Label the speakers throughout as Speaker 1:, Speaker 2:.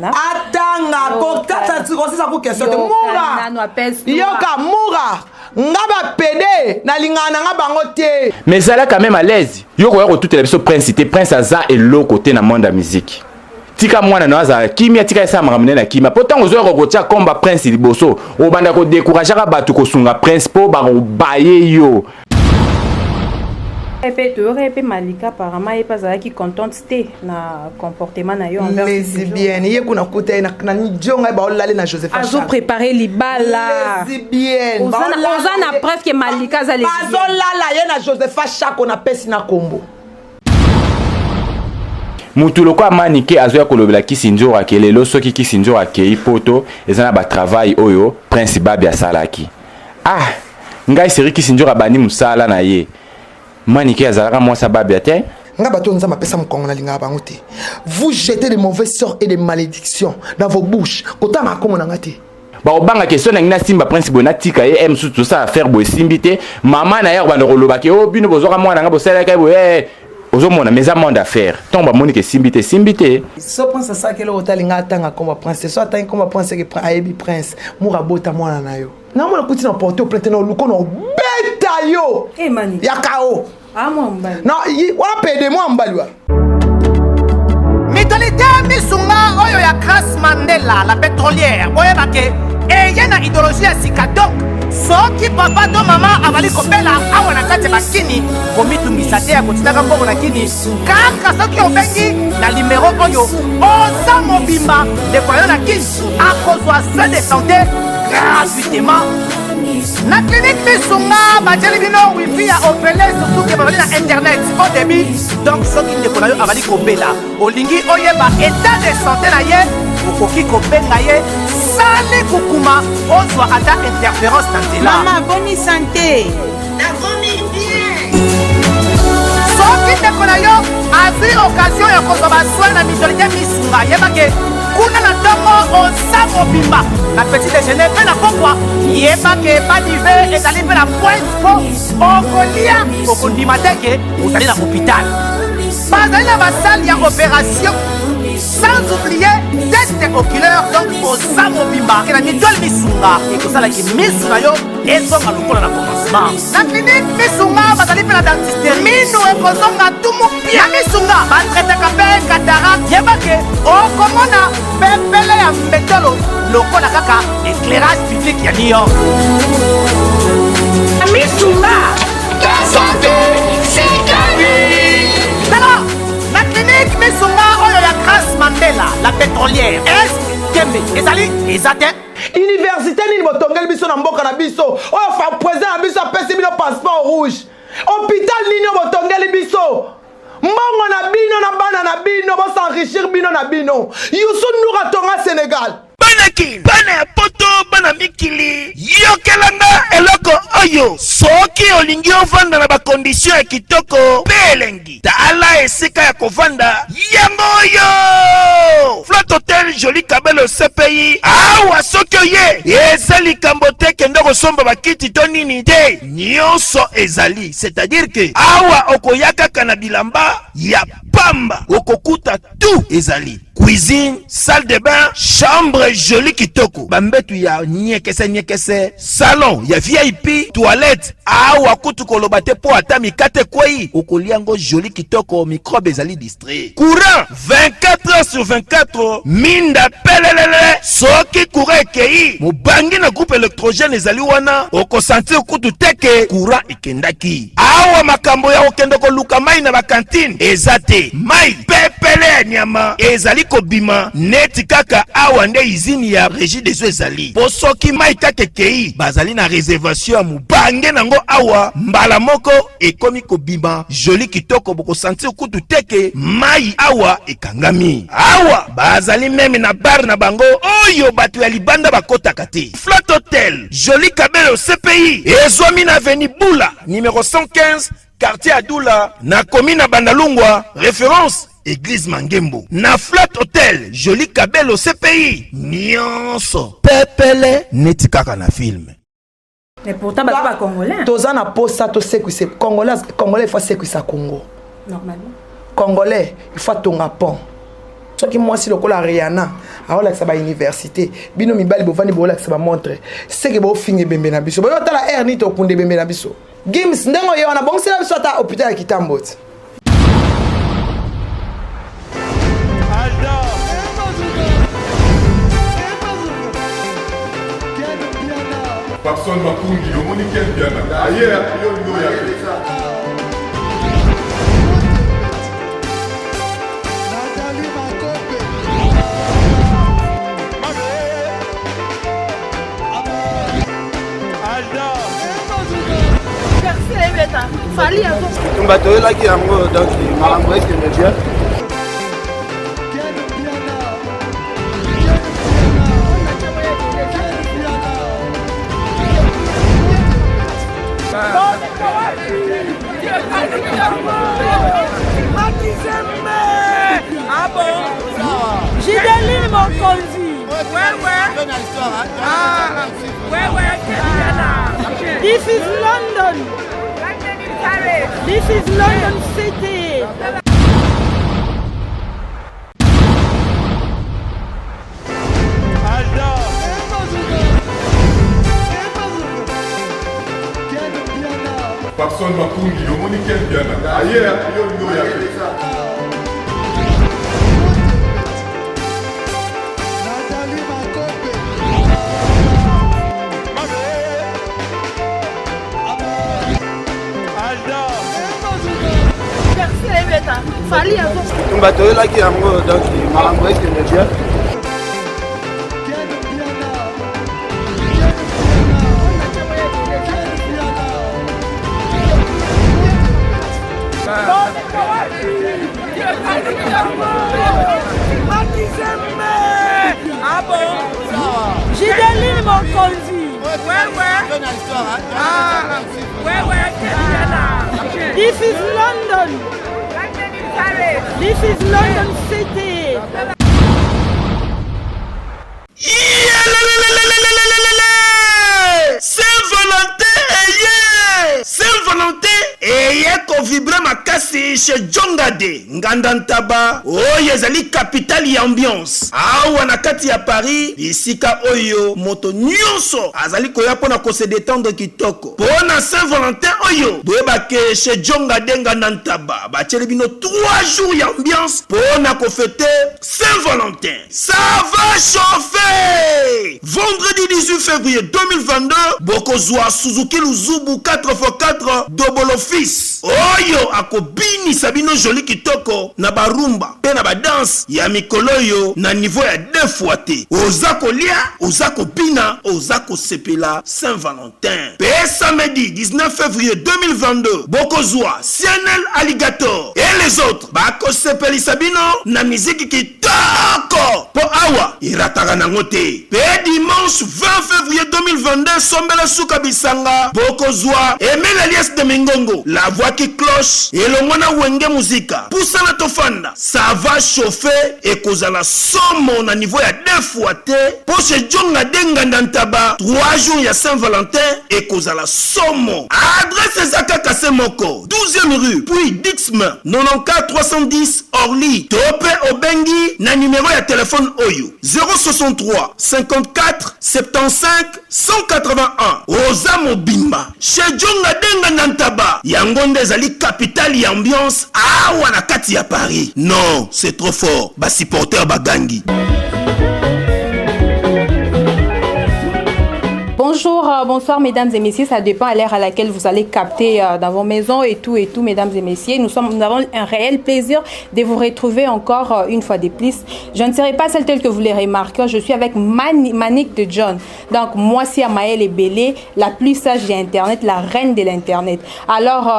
Speaker 1: Atanga kotata kosisa ku question te mura. Yoka mura nga ba pede nalingaka na nga bango te.
Speaker 2: Mais zala quand même à l'aise. Yo koya kotutela biso prince te, prince aza eloko te na monde ya musique. Tika mwana na azala kimia, tika esala makambo nde na kimia. Po ntango ozoya kokotia komba prince liboso, obanda kodécourageaka bato kosunga prince po bakobaye yo.
Speaker 3: Mpe toyokaki mpe Malika, apparemment ye mpe azalaki contente te na comportement na yo
Speaker 1: envers lesbienne. Ye kuna kuta ye na njonga ye baolale na Joseph.
Speaker 3: Azoprépare libala.
Speaker 1: Lesbienne.
Speaker 3: Oza na preuve ke Malika aza
Speaker 1: lesbienne? Bazolala ye na Josepha Chako na pesi na kombo.
Speaker 2: Mutu lokola Manike azoya kolobela Kisi Nzora ke lelo soki Kisi Nzora akei poto eza na batravail oyo Prince Babi asalaki. Ah, ngai seri Kisi Nzora abandi mosala na ye. Manike azalaka mwasi ya Babia te.
Speaker 1: Nga bato Nzambe apesa mokongo, nalingaka bango te. Vous jetez de mauvais sorts et des malédictions dans vos bouches. Kotanga kombo na nga te.
Speaker 2: Bakobanga ke so nangi nasimba prince boye, natika ye mosusu, tosala affaire boye, esimbi te, mama na ye akobanda koloba ke o bino bozwaka mwana nga bosalaka ye boye. Ozomona, mais eza monde affaire. Ntango bamoni ke esimbi te, esimbi te.
Speaker 1: So prince asalaki eloko te, alinga atanga komba prince. So atangi komba prince eke ayebi prince mura abota mwana na yo. Namona kuti na porte plainte na oluko na obeta yo ya kao na wana pede mwa mobali wa.
Speaker 4: Mutualité Misunga oyo ya Grace Mandela la pétrolière, boyeba ke eye na idéologie ya sika. Donc soki papa to mama azali kobela awa na kati ya bakini, komitungisa te ya kotindaka mbongo na kini. Kaka soki obengi na limero oyo, oza mobimba, ndeko na yo na kini akozwa soin de santé gratuitement na clinique Misunga. Batieli bino wifi ya ofele, surtout ke bazali na internet au débit. Donc soki ndeko na yo azali kobela, olingi oyeba état de santé na ye, okoki kobenga ye sali kukuma, ozwa ata interférence na nzela.
Speaker 5: Mama, boni santé? Nakomi bien.
Speaker 4: Soki ndeko na yo azwi occasion ya kozwa basoin na mutualité Misunga, yebake kuna na ntongo oza mobimba, na petit déjeuner mpe na pokwa, yebake badive ezali mpe na pointe mpo okolia, okondima te ke ozali na hôpital. Bazali na basale ya opération, sans oublier test oculaire. Donc oza mobimba ke na mutuelle Misunga, ekosalaki misu na yo ezonga lokola na commencement. Na clinique Misunga bazali mpe na dentisterie, minu ekozonga tumu pia. Na Misunga batraitaka mpe cataracte. Yebake okomona pepele ya mbetolo lokola kaka éclairage public ya New York.
Speaker 5: Misunga, santé, c'est la vie.
Speaker 4: Tala na clinique Misunga oyo ya Grace Mandela la pétrolière, est tembe ezali eza te.
Speaker 1: Université nini botongeli biso na mboka na biso oyo fa président na biso apesi bino passeport rouge? Hôpital nini oyo botongeli biso? Mbongo na bino na bana na bino, bos'enrichir bino na bino. Youssou N'Dour atonga Sénégal.
Speaker 6: Bana Kini, bana ya poto, bana mikili, yokelanga eloko oyo. Soki olingi ovanda na bacondition ya kitoko mpe elengi, tala esika ya kovanda yango oyo: Flat Hotel Joli Kabelo CPI. Awa soki oye, eza likambo te kende kosomba bakiti to nini te, nyonso ezali. C'est-à-dire ke awa okoya kaka na bilamba ya pamba, okokuta tout ezali: cuisine, salle de bain, chambre joli kitoko, bambetu ya nyekese nyekese, salon ya VIP, toilette. Awa kutu koloba te, mpo ata mikate ekwei, okolia yango joli kitoko, microbe ezali distrait. Courant 24 heures sur 24, minda pelelele. Soki courant ekei, mobangi na groupe électrogène ezali wana, okosentir kutu te ke courant ekendaki. Awa makambo ya kokende koluka mai na bacantine eza te. Mai pepele ya nyama ezali kobima neti kaka awa nde usine ya Régie des eaux ezali, mpo soki mai kaka ekei, bazali na réservation ya mobange nango awa, mbala moko ekomi kobima joli kitoko, bokosentir kutu te ke mai awa ekangami. Awa bazali même na bar na bango oyo bato ya libanda bakotaka te. Flat Hotel Joli Kabelo CPI ezwami na avenue Bula numéro 115, quartier Adula, na commune na Bandalungwa, référence église Mangembo. Na Flat Hotel Joli Kabelo CPI, nyonso pepele neti kaka na film.
Speaker 3: Mais pourtant baza bacongolais.
Speaker 1: Toza na posa tosekwisa congolais. Congolais, il faut asekwisa Congo.
Speaker 3: Normalement.
Speaker 1: Congolais, il faut atonga pont. Soki mwasi lokola Rihanna Aolakisa ba université. Bino mibali bovandi boolakisa ba montre. Seke bofinga ebembe na biso. Boyo tala air nini tokunda ebembe na biso. Gims ndenge oye wana bongisela biso ata hôpital ya Kitambo ti.
Speaker 7: Papson Makungi, omoni Ken Mpiana, aye yo olingi oya te.
Speaker 8: Tumba toyelaki yango donc makambo ekende bien.
Speaker 9: Gideline Mokonzi. This is London. This is London City.
Speaker 7: Papson Makungi, omoni Ken Mpiana, aye yo olingi oya te.
Speaker 8: Tumba toyelaki yango donc makambo ekende bien.
Speaker 9: Gideline Mokonzi. This is London. This is London City.
Speaker 6: Yelelelelelelelele! Saint Valentin eye! Saint Valentin eye kovibre makasi chez Djongade Nganda Ntaba, oyo ezali capitale ya ambiance awa na kati ya Paris, bisika oyo moto nyonso azali koya mpo na ko se detendre kitoko. Mpo na Saint Valentin oyo, boyeba ke chez Djongade Nganda Ntaba batieli bino 3 jours ya ambiance mpo na ko feter Saint Valentin. Ça va chauffer! Vendredi 18 février 2022, bokozwa Suzuki Luzubu 4x4 Dobolo Fils oyo akobinisa bino joli kitoko na ba rumba pe na ba danse ya mikolo oyo na niveau ya deux fois te. Oza kolia, oza kobina, oza kosepela Saint Valentin. Pe samedi 19 février 2022, bokozwa CNL Alligator et les autres bakosepelisa bino na miziki kitoko mpo awa erataka nango te. Pe dimanche 20 février 2022 sombela suka bisanga bokozwa Emile Elias de Mingongo la voix qui cloche elongo na Wenge Musica pusana tofanda ça va chauffer ekozala somo na niveau ya deux fois te mpo chez Djonga de Nganda Ntaba 3 jours ya Saint Valentin ekozala somo. Adresse eza kaka se moko 12e rue puis Dixm 94 310 Orly to pe obengi na numero ya telephone oyo 063 54 75 181. Oza mobimba chez Djonga de Nganda Ntaba yango nde ezali capitale ya ambiance awa na kati ya Paris. Non c'est trop fort ba supporters bagangi.
Speaker 3: Bonjour, bonsoir mesdames et messieurs, ça dépend à l'heure à laquelle vous allez capter dans vos maisons et tout et tout, mesdames et messieurs. Nous avons un réel plaisir de vous retrouver encore une fois de plus. Je ne serai pas celle telle que vous les remarquez, je suis avec Manick de John. Donc moi c'est Maëlle Ebele, la plus sage d'Internet, la reine de l'Internet. Alors,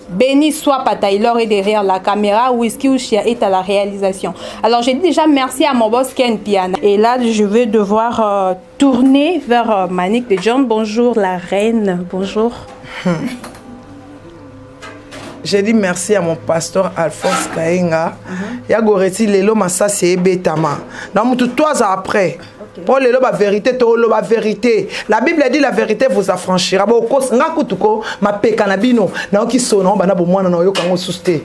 Speaker 3: béni soit Pataylor est derrière la caméra, Whisky Ushia est à la réalisation. Alors j'ai dit déjà merci à mon boss Ken Piana. Et là je vais devoir tourner vers Manick de John. Bonjour la reine, bonjour.
Speaker 1: J'ai dit merci à mon pasteur Alphonse Kaenga. Ya Goreti lelo masasi ebetama. Na mutu 3 ans après. Pour lelo ba vérité to lo ba vérité. La Bible dit la vérité vous affranchira. Bo kos nga kutuko mapeka na bino na oki sona bana bo mwana na yoka ngo suste.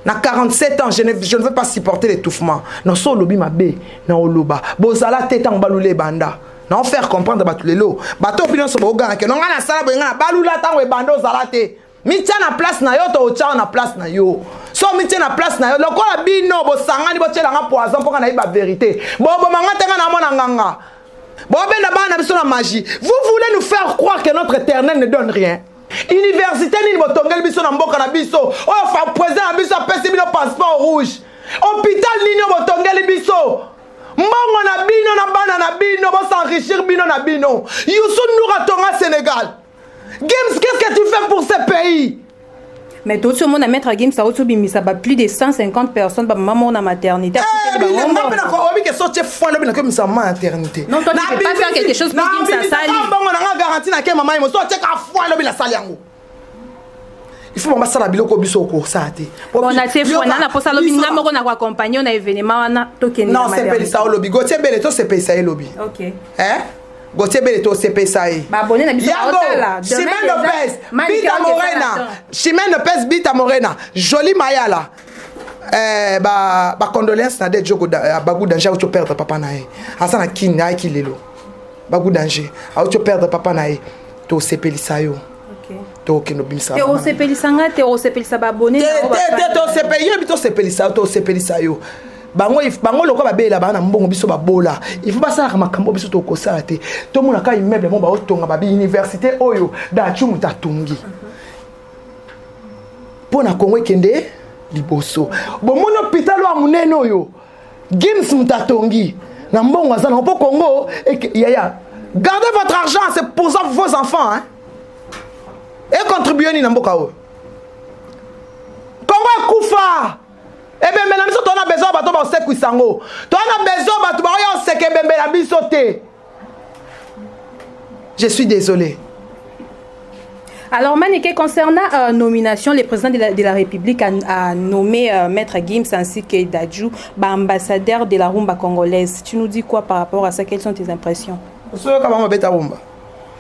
Speaker 1: Na 47 ans, je ne veux pas supporter l'étouffement. Na so olobi mabe na oloba bozala te ntango balula ebanda. Na faire comprendre bato lelo, bato bino nyonso booganga ke no ngai nasala boye, ngai na balula ntango ebanda, ozala te. Mitia na place na yo, to otya na place na yo. So mitie na place na yo, lokola bino bosangani botyelanga poison mpo nga nayebi bavérité. Bobomanga te, nga na mona nganga. Bobenda bana na biso na magie. Vous voulez nous faire croire que notre Éternel ne donne rien. Université nini botongeli biso na mboka na biso, oyo président na biso apesi bino passeport rouge? Hôpital nini oyo botongeli biso? Mbongo na bino na bana na bino, bos'enrichir bino na bino. Youssou N'Dour atonga Sénégal. Gims, qu'est-ce que tu fais pour ce pays?
Speaker 3: Mais toti omona Maître Gims auti obimisa ba plus de 150 personnes, bamama moko na maternité.
Speaker 1: Oyebi ke so tie foi, lobi nakomisa mama maternité.
Speaker 3: Non, toi, tu peux pas faire quelque chose pour Gims asali.
Speaker 1: Mbongo nanga garantie nake mama yemo. So otieka foi, lobi nasali yango. Il faut basala biloko biso okosala te.
Speaker 3: Bon, natie foi na posa lobi nga moko na koaccompagne na événement wana, tokende.
Speaker 1: Non, sepelisa olobi Gautier Bele, tosepelisa ye lobi.
Speaker 3: Ok.
Speaker 1: Eh? Gautier Bele, tosepelisa ye.
Speaker 3: Baabonné na biso.
Speaker 1: Yango Chimène Lopez, Bita Morena, Chimène Lopez, Bita Morena, Joli Mayala, eh, ba ba condoléance na de Jogo Bagu Danger auto perdre papa na ye. Aza na Kini, ayaki lelo. Bagu Danger auto perdre papa na ye, tosepelisa yo, tokende obimisa.
Speaker 3: Te, osepelisa nga te, osepelisa baabonné.
Speaker 1: Te, te, yebi, tosepelisa yo, tosepelisa yo. Bango, bango lokola babela baa na mbongo, biso babola. Il faut basalaka makambo biso tokosala te. Tomonaka immeuble mo baotonga, babi université oyo dacu moto atongi mpo na Kongo ekende liboso. Bomoni hôpital oyo ya monene oyo Gims moto atongi na mbongo aza nango mpo Kongo. Yaya, gardez votre argent, c'est pour vos enfants, hein? Econtribue nini na mboka oyo? Kongo ekufa, ebembe na biso. Toza na besoin bato baosekwisa yango, toza na besoin bato baoya oseka ebembe na biso te. Je suis désolé.
Speaker 3: Alors, Manike, concernant nomination, le président de la République a nommé Maître Gims ainsi que Dadju, bah, ambassadeur de la rumba congolaise. Tu nous dis quoi par rapport à ça? Quelles sont tes impressions?
Speaker 1: Osoyoka bango babeta rumba?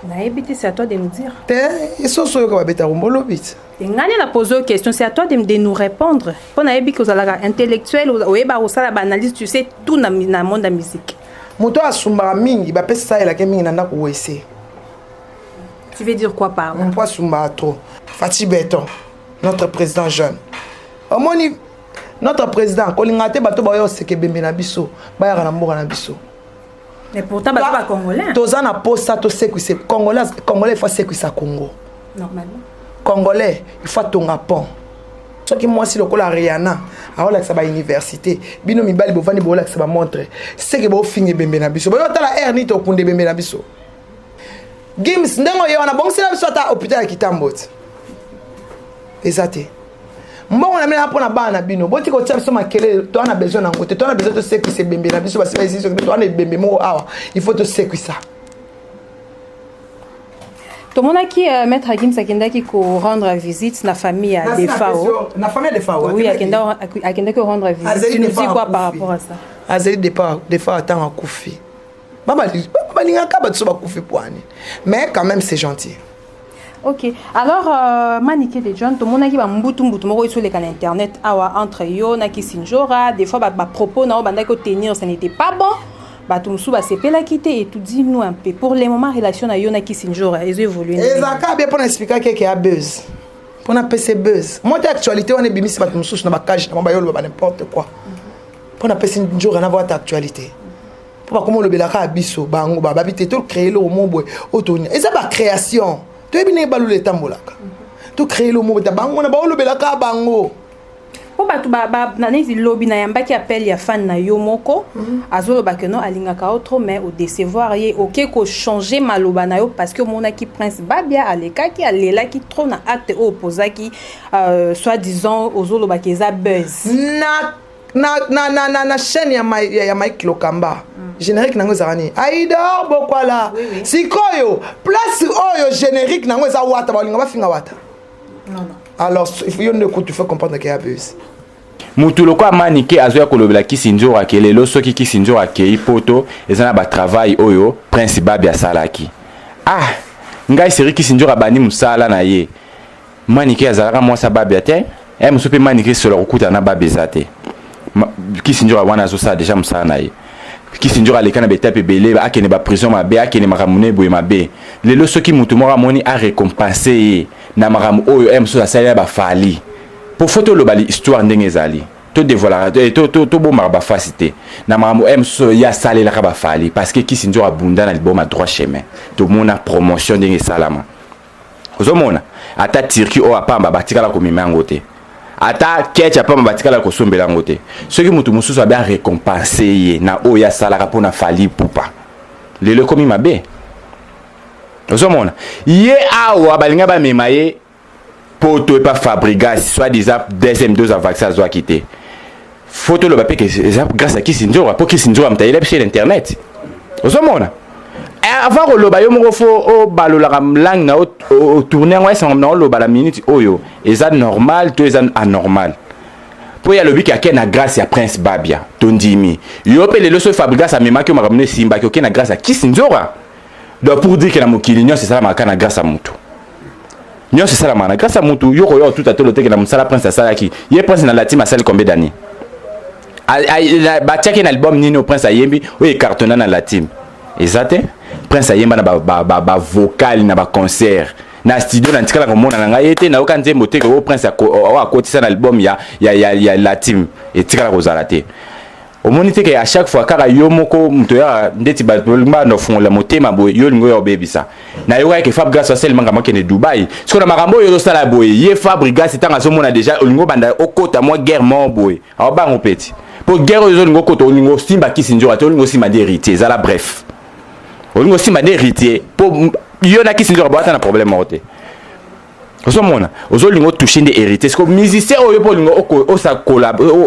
Speaker 3: Nayebi te, c'est à toi de nous dire.
Speaker 1: Te, esoso oyoka babeta rumba, olobi te.
Speaker 3: Ngani na poser une question, c'est à toi de nous répondre. Mpo nayebi que ozalaka intellectuel, oyeba kosala baanalyse, tu sais tout na monde ya musique.
Speaker 1: Moto oyo asumbaka mingi, bapesi ayelaki mingi na ndako wese.
Speaker 3: Tu veux dire quoi par là?
Speaker 1: Mpo asumbaka trop. Fatshi Béton, notre président jeune, omoni notre président kolinga te bato baoya oseka ebembe na biso, bayaka na mboka na biso.
Speaker 3: Mais pourtant bato bacongolais.
Speaker 1: Toza na posa tosekwisa Congolais. Congolais, il faut asekwisa Congo.
Speaker 3: Normalement.
Speaker 1: Congolais, il faut atonga pont. Soki mwasi lokola Rihanna aolakisa bauniversité, bino mibali bovandi boolakisa bamontre, seke bofinga ebembe na biso. Boyo otala aire nini tokunda ebembe na biso. Gims, ndenge oye wana, bongisela biso ata hôpital ya Kitambo ti eza te. Mbongo na bino mpona bana na bino, botika kotia biso makelele. Toza na besoin nango te. Toza na besoin tosekwisa ebembe na biso. Basi baesi, toza na ebembe moko awa, il faut tosekwisa.
Speaker 3: Tomonaki Maître Gims akendaki korendre visite na famille ya Defao.
Speaker 1: Na famille ya Defao.
Speaker 3: Oui, akendaki korendre visite. Tu nous dis quoi par rapport à ça?
Speaker 1: Azali Defao ntango akufi, balingaka bato so bakufi poani, mais quand même c'est gentil.
Speaker 3: Ok, alors Manike de John, tomonaki bambutu mbutu moko esoleka na internet awa entre yo na Kisinjora. Des fois bapropos na oyo bandaki kotenir, ce n'était pas bon, bato mosusu basepelaki te et tout. Dis-nous un peu, pour le moment, relation na yo na Kisinjora ezo évolue?
Speaker 1: Ezalaka bien. Mpona expliquaki eke ya buzz, mpona apesa buzz mo te. Actualité wana ebimisi bato mosusu na bakage na bango, bayoloba ba n'importe quoi. Mpona apesi Njora na voata actualité, mpo bakoma olobelaka ya biso. Bango bababi te, tocréer eloko mo boye oyo tonia. Eza bacréation, toyebi ndenge balula etambolaka. Tocréer eloko mo boye, bango na baolobelaka bango.
Speaker 3: Mpo bato na neti lobi nayambaki appel ya fan na yo moko, azoloba ke non, alingaka yo trop, mais odécevoir ye, oke kochanger maloba na yo parce que omonaki Prince Babia alekaki, alelaki trop na acte oyo opozaki, soit disant ozolobaki eza buzz.
Speaker 1: Na chaîne ya Mike Lokamba, générique nango ezalaka nini? Aidor Bokwala.
Speaker 3: Oui.
Speaker 1: Sikoyo place oyo générique nango eza Wata, balinga bafinga Wata.
Speaker 3: Non, non.
Speaker 1: Alors yo nde kutu faut comprendre ke ya buzz.
Speaker 2: Mutu lokola Manike azoya kolobela Kisi Nzoro ake lelo, soki Kisi Nzoro akei Poto, eza na batravail oyo Prince Babi asalaki. Ah, ngai seri Kisi Nzoro abandi mosala na ye, Manike azalaka mwasi Babia te. Eh mosusu mpe manike solo akokutana na babe eza te. Kisi njoka wana azosala deja mosala na ye. Kisi njoka aleka na betape ebele, akende ba prison mabe, akende makambo ne boye mabe. Lelo soki moto moko amoni a récompenser ye na makambo oyo eh mosusu asalela ba Fally. Po faut toloba histoire ndenge ezali. To dévoilaka eh, to to tobombaka ba face te. Na makambo eh mosusu ye asalelaka ba Fally parce que Kisi njoka abunda na liboma droit chemin. Tomona promotion ndenge esalama. Ozomona ata Turquie oyo apamba batikala komema yango te. Ata ketch apamba batikala kosombela yango te. Soki moto mosusu abe a récompenser ye na oyo asalaka mpona Fally Ipupa. Lelo ekomi mabe. Ozomona ye awa balinga bamema ye poto epa Fabregas soit disant deuxième dose ya vaccin azwaki te. Faut toloba mpe ke eza grâce à Kisi Nzora mpo Kisi Nzora moto ayela biso na internet. Ozomona avant koloba yo moko fo obalolaka langue na otourne yango esango na oloba na minute oyo eza normal to eza anormal mpo ye alobi ke ake na grâce ya Prince Babia tondimi yo mpe lelo soki Fabregas amemaki yo makambo no esimbaki oke na grâce ya Kisi Nzora. Donc pour dire que na mokili nyonso esalamaka kaka na grâce ya motu, nyonso esalamaka na grâce ya motu. Yo koya otuta tolo teke na mosala Prince asalaki. Ye Prince na latime asali combien d'années? Batiaki na album nini oyo Prince ayembi oyo ecartonna na latime? Eza te. Prince ayemba na bavocal na baconcert na studio na ntikala komona na ngai ye te, nayoka nzembo te oyo Prince oyo akotisa na album ya latime, etikala kozala te. Omoni te ke à chaque fois kaka yo moko moto ya ndeti bato banda ofungola motema boye, yo olingi oya obebisa. Nayokaki ke Fabregas asali makambo akende Dubai. Sikoyo na makambo oyo ozosala boye, ye Fabregas ntango azomona deja olingi obanda okota mwa guerre moko boye, aobango peti mpo guerre oyo ozolingi okota, olingi osimba Kisi Nzoka te, olingi osimba nde Héritier. Ezala bref, olingi osimba nde Héritier mpo yo na Kisi Nzoka boata na problème moko te. Ozomona ozolinga otouche nde Héritier. Siko musicien oyo mpo olinga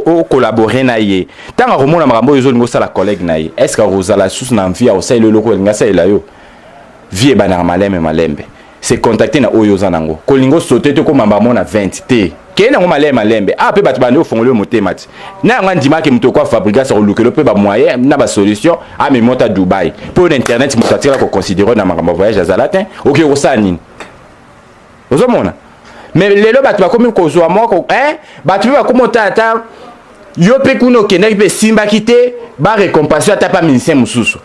Speaker 2: ocollabore na ye, ntango akomona makambo oyo ozolinga osala collègue na ye, est ce que akozala susu na envie ya kosalela eloko olinga asalela yo? Vie ebandaka malembe malembe. Se contacte na oyo oza nango, kolinga osote te, komamba mona 20 te, kende nango malembe malembe. Ah, mpe bato bandi ofongoli yo motema ti na yango andimaki moto okwa Fabregas akolukela mpe bamoyen na basolution amemota Dubai mpo na internet. Moto atikala koconsidere na makambo ya voyage azala te. Okoki kosala nini? Ozomona, mais lelo bato bakomi kozwa moko eh? Bato mpe bakomi otala ata yo mpe kuna okendaki mpe esimbaki te, barécompense ata pa musicien mosusu.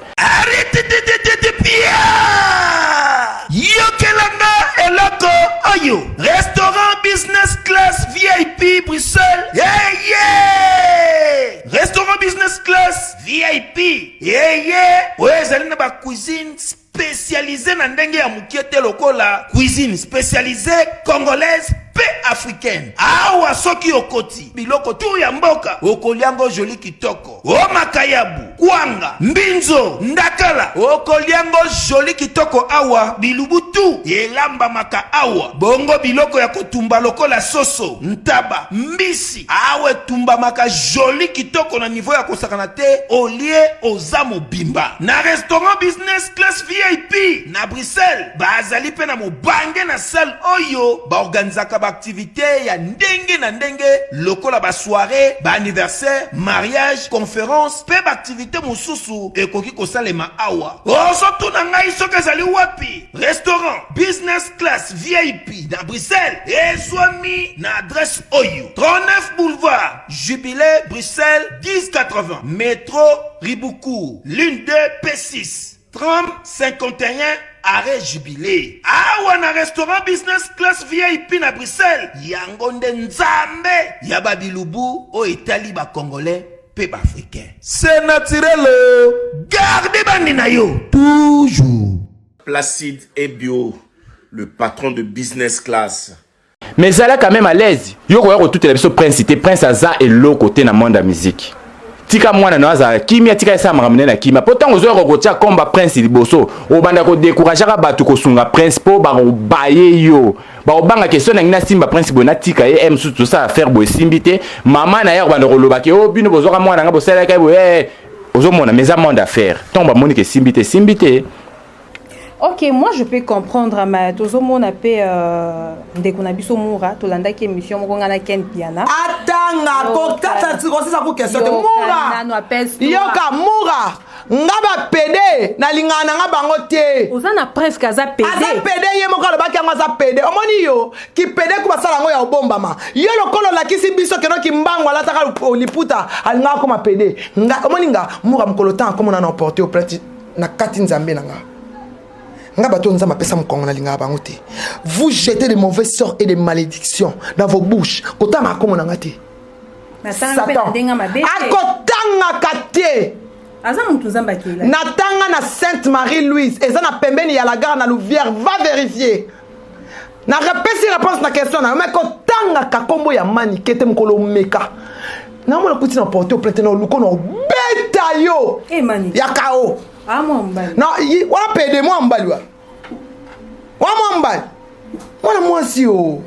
Speaker 6: Yokelanga eloko oyo, restaurant business class VIP Bruxelles. Hey, yeah! Restaurant business class VIP eye oyo ezali na bacuisine spécialisée na ndenge ya mokie te, lokola cuisine spécialisée congolaise mpe africaine. Awa soki okoti, biloko tu ya mboka okoliango joli kitoko, o makayabu, kwanga, mbinzo, ndakala, okoliango joli kitoko. Awa bilubu tu elambamaka awa, bongo biloko ya kotumba lokola soso, ntaba, mbisi, awa etumbamaka joli kitoko na niveau ya kosakana te. Olie, oza mobimba. Na restaurant business class VIP na Bruxelles, bazali mpe na mobange na salle oyo baorganizaka baaktivité ya ndenge na ndenge lokola basoirée, baanniversaire, mariage, conférence mpe baaktivité mosusu ekoki kosalema awa. Ozotuna ngai soki ezali wapi? Restaurant business class VIP na Bruxelles ezwami na adresse oyo: 39 boulevard Jubilé, Bruxelles 1080, métro Ribaucourt, ligne 2 P6, tram 51, arrêt Jubilé. Awa na restaurant business class VIP na Bruxelles, yango nde nzambe ya babilubu oyo etali bacongolais mpe baafricain. C'est naturel, garde bandi na yo toujours.
Speaker 10: Placide Ebio, le patron de business class.
Speaker 2: Mais zala quand même à l'aise. Yo koya kotutela biso Prince te. Prince aza eloko te na monde ya musique. Tika mwana na azala kimia, tika esala makambo na kimia mpo ntango ozoya kokotia komba Prince liboso, obanda kodécourageaka bato kosunga Prince mpo bakobaye yo, bakobanga question nangi nasimba Prince boye, natika ye mosusu tosala affaire boye, esimbi te. Mama na ye akobanda koloba ke o bino bozwaka mwana nga bosalelaka ye boye. Ozomona, mais eza monde affaire. Ntango bamoni ke esimbi te, esimbi te.
Speaker 3: Ok, moi je peux comprendre, mais tozomona pe euh, ndeko na biso Mura, tolandaki émission moko nga na Ken Piana.
Speaker 1: Atanga kotata kosisa ku question te Mura. Yoka Mura, nga ba pede nalingaka na nga bango te.
Speaker 3: Oza na preuve que aza pede.
Speaker 1: Aza pede ye moko alobaki yango aza pede. Omoni yo ki pede ku basala yango ya obombama. Yo lokola olakisi biso keno kimbangu alataka liputa alingaka akoma pede. Nga omoni nga Mura mokolo temps akomona na porter au plainte na kati nzambe na nga nga bato oyo nzambe apesa mokongo nalingaka bango te. Vous jetez de mauvais sorts et des malédictions dans vos bouches. Kotanga akomo na nga te.
Speaker 3: Satan
Speaker 1: akotangaka te.
Speaker 3: Aza mutu nzambe akela.
Speaker 1: Natanga na Sainte Marie Louise eza na pembeni ya la gare na Louvière, va vérifier. Na repesi réponse na question na yo, mais kotangaka kombo ya Manike te mokolo omeka. Namona kuti na porte plainte na oluko na obeta yo.
Speaker 3: Eh Manike.
Speaker 1: Ya kao.
Speaker 3: Ah mwa mbali.
Speaker 1: Na wana pede mwa mbali wa. Wa mwa mbali. Mwana mwasi yo.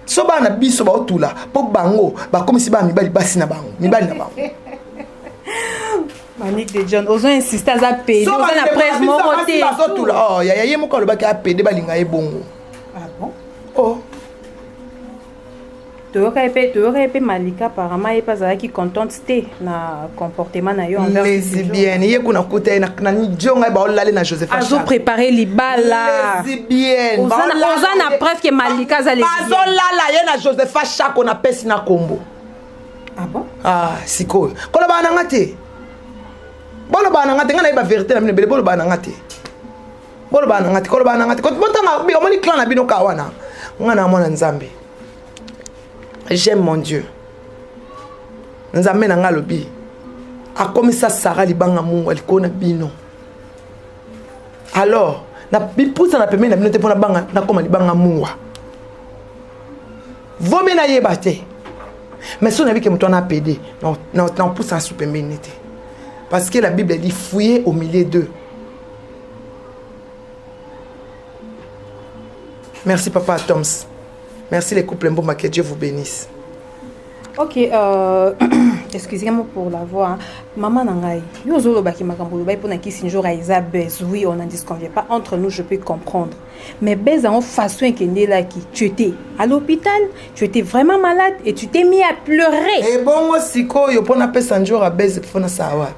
Speaker 1: So bana biso baotula po bango bakomisi bana mibali basi na bango, mibali na bango.
Speaker 3: Manique de John, ozo insister aza pede, oza na preuve moko te.
Speaker 1: Bazotula, oh yaya ye moko alobaki apede balinga ye bongo.
Speaker 3: Ah bon?
Speaker 1: Oh.
Speaker 3: Toyoka ye pe, toyoka ye pe Malika apparemment ye pe azalaki contente te na comportement na yo envers
Speaker 1: lesbienne. Ye kuna kuta ye na njonga ye baolale na Joseph
Speaker 3: Azo préparer libala.
Speaker 1: Lesbienne.
Speaker 3: Oza na preuve que Malika aza lesbienne.
Speaker 1: Bazolala ye na Joseph Chako na pesi na kombo.
Speaker 3: Ah bon?
Speaker 1: Ah, sikoyo. Koloba na nga te. Boloba na nga te, nga nayeba vérité na bino ebele, boloba na nga te. Boloba na nga te, koloba na nga te. Botanga, omoni clan na bino ka wana. Nga na mwana Nzambe. J'aime mon Dieu. Nzambe na nga alobi. Akomisa Sarah libanga mungu aliko na bino. Alors, na bipusa na pembeni na bino te pona banga nakoma libanga mungwa. Vaut mieux nayeba te. Mais si on a vu que moto wana apede, na pusa na pembeni te. Parce que la Bible dit fouillez au milieu d'eux. Merci papa Toms. Merci les couples Mboma, que Dieu vous bénisse.
Speaker 3: Ok, excusez-moi pour la voix. Hein. Maman na ngai, yo ozolobaki makambo olobaki mpona Kisinjora eza buzz. Oui, on n'en disconvient pas. Entre nous, je peux comprendre. Mais buzz en façon ekendelaki. Tu étais à l'hôpital, tu étais vraiment malade et tu t'es mis à pleurer.
Speaker 1: Et bongo sikoyo mpona pesa Njora buzz mpona sawa.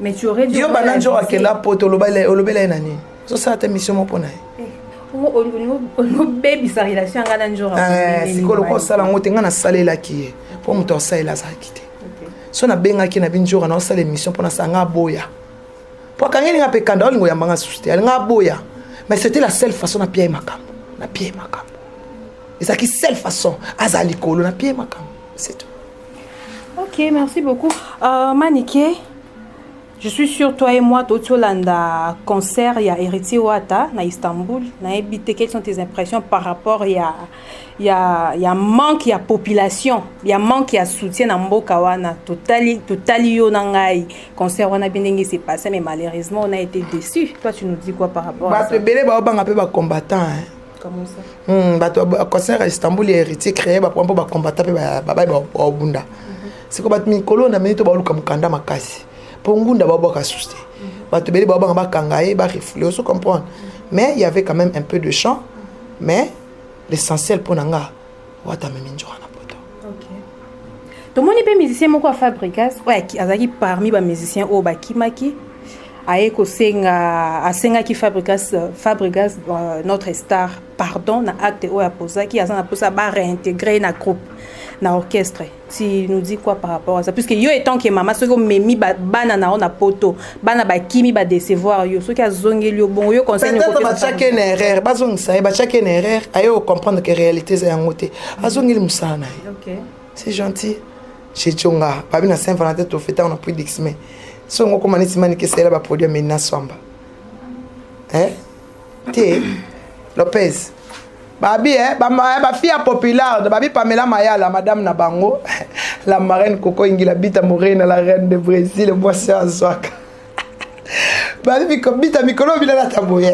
Speaker 3: Mais tu aurais dû
Speaker 1: Yo bana Njora akenda poto olobela olobela ye na nini? Ozosala te mission moko mpona ye.
Speaker 3: Olobebisa relation ya ngai na Njora.
Speaker 1: Sikoyo lokola osala yango te, ngai nasalelaki ye mpo moto asalela azalaki te. So nabengaki na binjora na osala émission mpona sanga aboya. Po akangeli nga mpe kanda olingo yamba nga susu te, alinga aboya. Mais c'était la seule façon na pia ye makambo, na pia ye makambo. Ezalaki seule façon azala likolo na pia ye makambo, c'est tout.
Speaker 3: Ok, merci beaucoup. Manike, je suis sûr toi et moi totolanda concert ya Héritier Wata na Istanbul. Na ebité, quelles sont tes impressions par rapport ya ya ya manque ya population, ya manque ya soutien na mboka wana. Totali totali yo na ngai concert wana bien ndenge s'est passé, mais malheureusement on a été déçus. Toi tu nous dis quoi par rapport à ça?
Speaker 1: Bato ebele ba banga pe ba combattants hein.
Speaker 3: Comment ça?
Speaker 1: Bato ba concert ya Istanbul ya Héritier créé ba pompo ba combattants pe ba ba ba bunda. C'est comme bato mikolo na minute ba luka mukanda makasi. Po ngunda ba bwaka suste. Bato ebele ba banga ba kanga ye ba refoulé, ozo comprendre. Mais il y avait quand même un peu de chant, mais l'essentiel pour nanga wata memi njoka na poto.
Speaker 3: OK. Tomoni pe musicien moko ya Fabregas, ouais, azaki parmi ba musiciens oyo bakimaki aye kosenga, asengaki Fabregas, Fabregas notre star pardon na acte oyo apozaki, aza na posa ba réintégrer na groupe, na orchestre. Tu nous dis quoi par rapport à ça? Puisque yo étant que maman, soki omemi ba bana na ona poto, bana ba kimi ba décevoir yo, soki azongeli yo bon yo conseil
Speaker 1: peut-être ba chacun une erreur, bazongisa ye, ba chacun une erreur, aye o comprendre que réalité za yango te. Azongeli musala na ye.
Speaker 3: OK.
Speaker 1: C'est gentil. Chez Tchonga, babi na Saint-Valentin to fêter on a pris d'X-Men. Songo koma neti mani ke sela ba produit mena swamba. Hein? Te Lopez. Babi eh, ba, ba fille populaire, babi Pamela Mayala, madame na bango, la marraine Coco Ingila Bita Morena, la reine de Brésil, mwasi azwaka. Babi biko bita mikolo bila la taboye.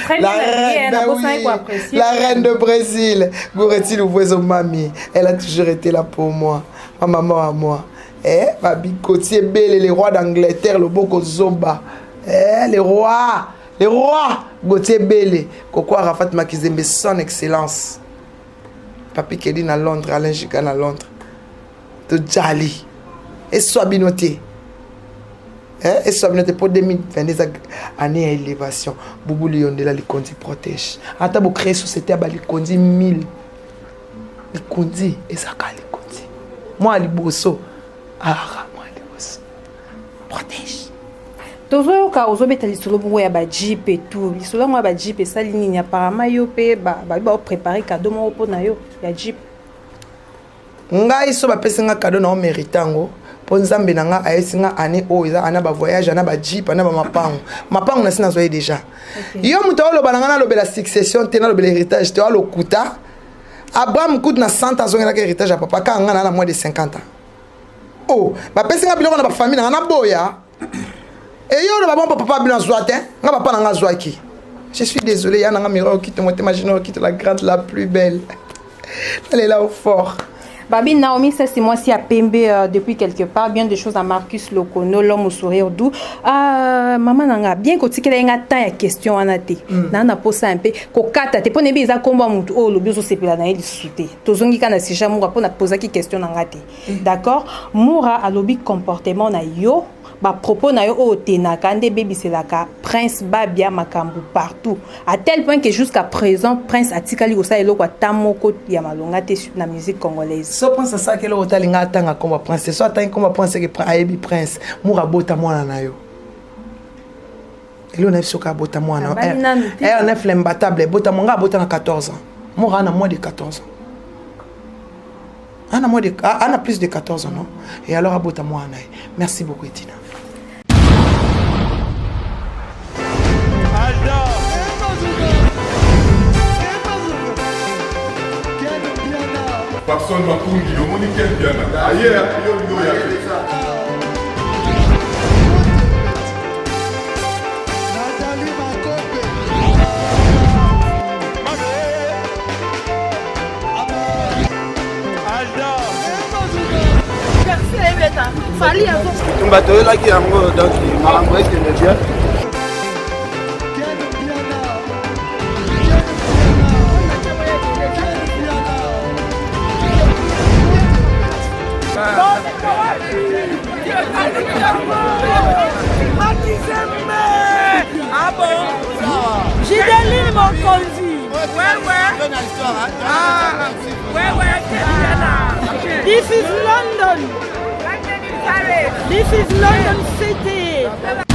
Speaker 3: Très
Speaker 1: La
Speaker 3: bien habillée,
Speaker 1: reine,
Speaker 3: hein,
Speaker 1: ben
Speaker 3: la bosse,
Speaker 1: oui.
Speaker 3: hein, quoi, apprécier.
Speaker 1: La reine de Brésil, Goretti Louvoiseau Mami, elle a toujours été là pour moi, ma maman à moi. Eh, Babi Cotier Belle, les rois d'Angleterre, le Boko Zomba. Eh, le roi, le roi Gauthier Bele, Koko Arafat Makizembe, son excellence. Papi Kelly na Londres, Alain Giga na Londres. Tojali. Eswa bino te. Eh, eswa bino te po 2022 eza année ya élévation. Bubu Liyondela Likondi protège. Ata bo créer société ya ba Likondi 1000. Likondi ezaka Likondi. Moi liboso. Ah, moi liboso. Protège.
Speaker 3: Tozoyoka ozobeta lisolo bongo ya ba jeep et tout. Lisolo yango ya ba jeep esali nini? Apparemment yo pe ba ba ba préparer cadeau moko mpo na yo ya jeep.
Speaker 1: Ngai so bapesi nga cadeau na omérite yango mpo Nzambe na nga ayesi nga année oyo eza ana ba voyage, ana ba jeep, ana ba mapango. Mapango nasi nazwa ye déjà. Yo moto aoloba na nga nalobela succession te, nalobela héritage te, alokuta. Abraham kutu na 100 ans azongelaka héritage ya papa, kaka nga na na moins de 50 ans. Oh, bapesi nga biloko na bafamille na nga naboya. Eyo oloba bon papa bino azwa te, nga papa na nga azwaki. Je suis désolé, ya na nga Mira Okito, motema Junior Okito, la grande, la plus belle. Elle est là au fort.
Speaker 3: Babi Naomi, ça c'est moi si à Pembe depuis quelque part, bien des choses à Marcus Lokono, l'homme au sourire doux. Maman nanga, bien que tu aies un temps ya question wana te. Na na posa un peu ko kata te pona eza komba mutu o lobi ozo sepela na ye lisusu te. Tozongi kana sujet moko pona posaki question nanga te. D'accord? Moura alobi comportement na yo, ba propos na yo oyo tenaka nde bebiselaka Prince Babia makambo partout. À tel point que jusqu'à présent Prince atikali kosala eloko ata moko ya malonga te na musique congolaise.
Speaker 1: So Prince asalaki eloko te, alinga atanga komba Prince. So atangi komba Prince eke ayebi Prince. Moura abota mwana na yo. Eloko na biso ka abota mwana.
Speaker 3: Abali nanu te.
Speaker 1: R9 l'imbattable bota mwanga abota na 14 ans. Moura ana moins de 14 ans. Ana moins de, ana plus de 14 ans, non? Et alors abota mwana. Merci beaucoup Etina.
Speaker 7: Papson Makungi, omoni Ken Mpiana. Aye, yo olingi oya te.
Speaker 8: Tumba toyelaki yango donc makambo ekende bien.
Speaker 9: Gideline Mokonzi. This is London. This is London City.